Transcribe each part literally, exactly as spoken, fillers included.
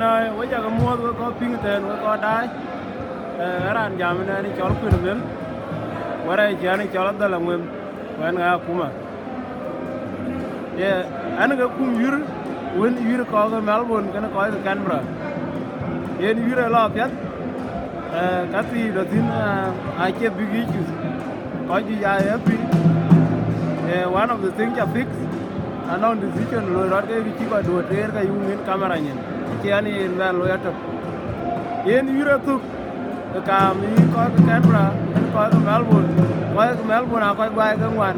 Na, we cak muɔ̈th we kɔc piŋ tɛ̈n, we kɔc daai. Eh, raan jam ënɛn cɔl Kuën Mel, wärɛc ciɛ̈n cɔl Adhal Aŋuem, wën ŋa akuma. Ye, ɣɛn ke kum yïr, wën yïr kɔc ke Melbourne kenë kɔc ke Canberra. Yen yïr ë lɔ apiɛth, eh, ka thii dɔ thïn, eh, acie big issues. Kɔc juëc aa happy. Eh, one of the things ca fix, anɔŋ decision loi rɔt ke cï kɔc duɔ̈t teer ke yuk ŋiɛ̈n camera nyin. Acie ɣɛn yen bɛn loi atök. Yen yïr ë thök, ke kaam yï kɔc ke Canberra, yen kɔc ke Melbourne. Kɔc ke Melbourne aa kɔc guai ke ŋuan.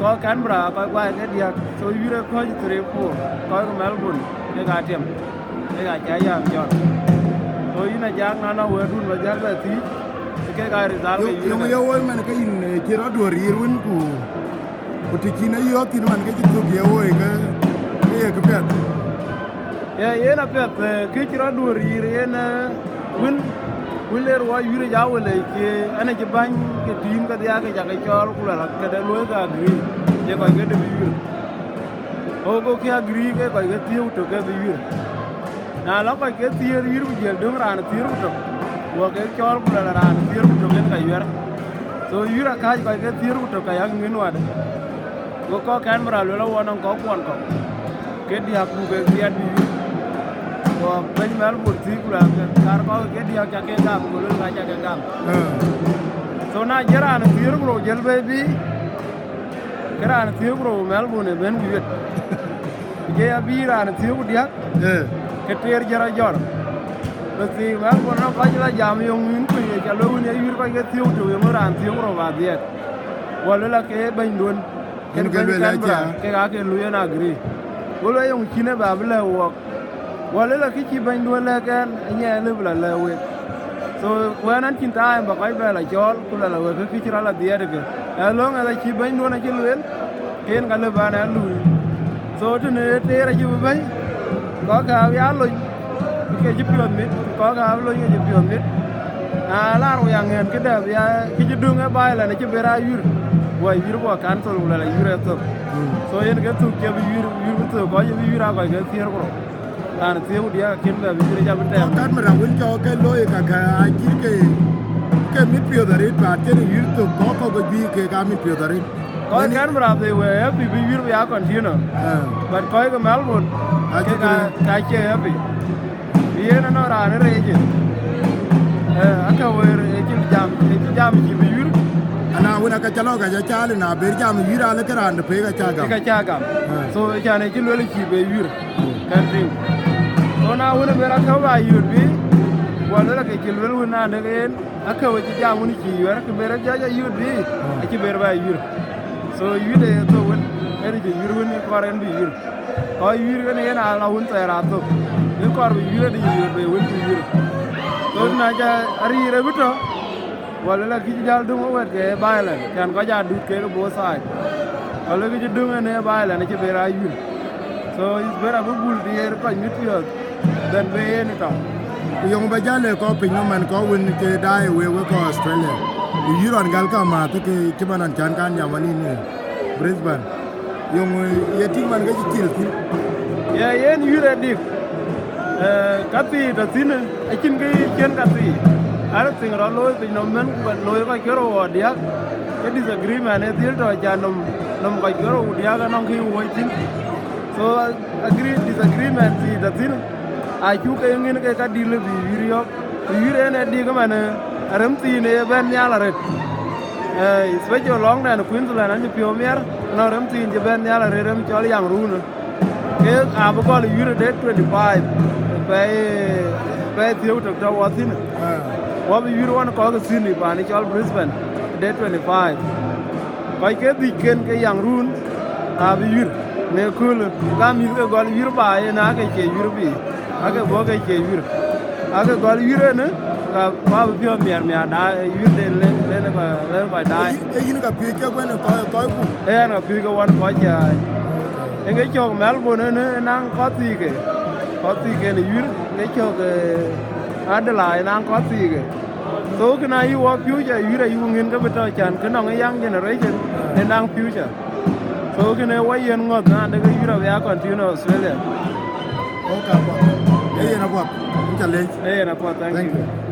Kɔc Canberra aa kɔc guai ke diäk. So yïr ë kɔc three, four, kɔc ke Melbourne, kek aa tiɛm. Kek aa ca yam jɔt. So yïn Ajak, na nɔŋ wɛ̈tdun ba jäl bɛ thiëc, kek aa result ke yïr. Yöŋ ye woi man ke yïn, eh, cï rɔt duɔ̈r yïr wën ku, ku të cïn ayɔ̈ɔ̈k thïn man ke cï thök ye woi ke, ke ye këpiɛth. Ye, yen apiɛth, eh, kë cï rɔt duɔ̈r yïr yen, eh, wën, wën ler wɔ yïr ja wël, eh, cï, ɣɛn acï bäny ke tïïm ke dhiaak ke ca ke cɔɔl ku luɛl këde luɔi ke agree, ye kɔc ke dë bï yïr. Ɣo, go kë agree ke kɔc ke thiëër ku tök ke bï yïr. Na lɔ kɔc ke thiëër yïr ku jiël döŋ raan thiëër ku tök, wɔ ke cɔɔl ku luɛl raan thiëër ku tök yen ka yuɛ̈r. So yïr akääc kɔc ke thiëër ku tök ka yak ŋiɛ̈n wade. Go kɔc Canberra luel awɔ nɔŋ kɔckuɔn kɔ̈k ke diäk buk ke dhiɛɛt bï yïr. Go bɛ̈ny Melbourne thiëc ku luɛl ke kaar kɔ̈k ke diäk ca ke gam, go luel ka ca ke gam. Ah. So na jël raan thiëër ku rou jël bɛ̈i bï, ke raan thiëër ku rou Melbourne ë bɛ̈n ku yuet. Ku jɔ ya bï raan thiëër ku diäk, eh, ke teer jɔt ajɔt. Bï thiëër Melbourne nɔŋ kɔc la jam yöŋ wïn kuc, ye ca lueel wïn ye yïr kɔc ke thiëër ku tök, yeŋö raan thiëër ku rou ba dhiɛɛt? Wɔ luel ake bɛ̈nyduön, yen ke bɛ̈ny lueel Canberra, acie, kek aake luui yen agree. Go lueel yeŋö cïn ë ba bï lɛ̈k wɔk. Wɔ luel akë cï bɛ̈nyduön lɛ̈k ɛn, ë nyiɛɛi lëu bï la lɛ̈k wek. So, ku ɛn, ɛn cïn time ba kɔc bɛ la cɔɔl, ku la la wek kë cï rɔt la dhiɛɛt ke. As long as acï bɛ̈nyduön acï lueel, ke yen ka lëu bän ɛn luui. So, tënë teer acï bï bɛ̈i, kɔc ka bï aa lony, ke cï piɔ̈ɔ̈th mit, kɔc ka bï lony ke cï piɔ̈ɔ̈th mit. Na lar wek aŋɛ̈n këdë bï aa, kë cï döŋ ë violent acï bï raan yïr, wɔ yïr bï cancel, ku la la yïr ë thök. Mm. So, yen ke thök cï bï yïr, yïr bï thök, kɔc cï bï yïr aa kɔc ke thiëër ku rou. Raan thiëër ku diäk akën bɛ bï yïr, ca bï tɛɛm. Kɔc Canberra wën cɔk ke looi ka, ka acït ke, ke mit piɔ̈ɔ̈th arëët, ba tënë yïr thök, kɔc kɔ̈k ke juëc kek aa mit piɔ̈ɔ̈th arëët. Kɔc Canberra, they were happy bï yïr bï ya continue. Ah. But kɔc ke Melbourne, acï ke ka, ka cie happy. Yen anɔŋ raan ë reec, eh, aka wëër ë cï jam, ë cï jam cï bï yïr. Ana wën aka ca lɔ ka ca caal, na ber jam yïr alë ke raan de pek aca gam. Ka ca gam. Ah. So, can ë cï luel cï bï yïr. Kɛn tïŋ. So na wën ë ber akäu ba yïr bï, wɔ luel ake cï luel wën na dek en, akäu acï jam wën cï yuɛ̈r, kë ber jɔc ayïr bï, ah, acï ber ba yïr. So yïr de ye thok wën, en cï yïr wën ë kɔɔr en bï yïr. Kɔc yïr kën yen ala wën thɛɛr athok. Ë kɔɔr bï yïr adï yïr bï wën bï yïr. So na ca arïïr ë bï tɔ̈, wala la kï cï jäl döŋ wɛ̈t ke violent, can kɔc aa dut kek both side. Wala kï cï döŋ en ë violent acï ber aa yïr. So it's better bï bul diëër kɔc mit piɔ̈ɔ̈th than bï en ë tɔŋ. Ku yöŋ ba jäl ë kɔc piny nɔm man kɔc wën ke daai wek, wek kɔc Australia. Ku yïr ɣɔn gäl ka maath ke cï man ɣɔn can kan jam wal yïn ë Brisbane. Yöŋ, eh, ye tïŋ man ke cï cil thïn. Ye, yen yïr ë dik. Eh, ka thii tɔ̈ thïn, acïn kë cïn ka thii. Anything rɔt looi piny nɔm mën ku ka looi kɔc ke rou wɔ diäk, ke disagreement ë dhil tɔ̈, ca nɔm, nɔm kɔc ke rou diäk anɔŋ kë woi thïn. So, agree, disagreement thii tɔ̈ thïn, acuk ke ŋiɛ̈n ke ka dïl bï yïr yɔ̈k. Ku yïr en ë dik ëmën, eh, arem thiin ë bɛ̈n nhial arëët. Eh, especially lɔŋdɛn Queensland, an cï piɔ̈u miɛr, nɔŋ rem thiin cï bɛ̈n nhial arëët, rem cɔl yaŋ ruunë. Kek abï gɔl yïr ë date twenty five, pɛɛi, pɛɛi thiëëu tök tɔ̈ wɔ thïn. Ah. Wɔ bï yïr ɣɔn kɔ̈k ë Sydney, paan cɔl Brisbane, date twenty five. Kɔc ke dhïc ken ke yaŋ ruun, abï yïr në köölë, ka mïth ke gɔl yïr baai, yen aake cie yïr bï, aake bɔ̈ ke cie yïr. Aake gɔl yïr ënë, ka, ka bï piɔ̈ɔ̈th miɛr miɛr daai, yïr den len, len kɔc, len kɔc daai. Ee yïn ka piööc ke wën kɔc, kɔc ku. Ee ɣɛn ka piööc ke wën kɔc cï ai. Ë ke cɔ̈k Melbourne ënë, ë naŋ kɔc thiike. Kɔc thiike në yïr, ke cɔ̈k, eh, Adelaide ë naŋ kɔc thiike. So kënë ayï wɔ future, yïr ayï ŋiɛ̈n ke bï tɔ̈ can, kë nɔŋ ë young generation, ë naŋ future. So kënë wɔ yen ŋɔ̈th na dek yïr abï ya continue Australia. Okay, bro. Ë Ca leec. Ee, na puɔth, thank you.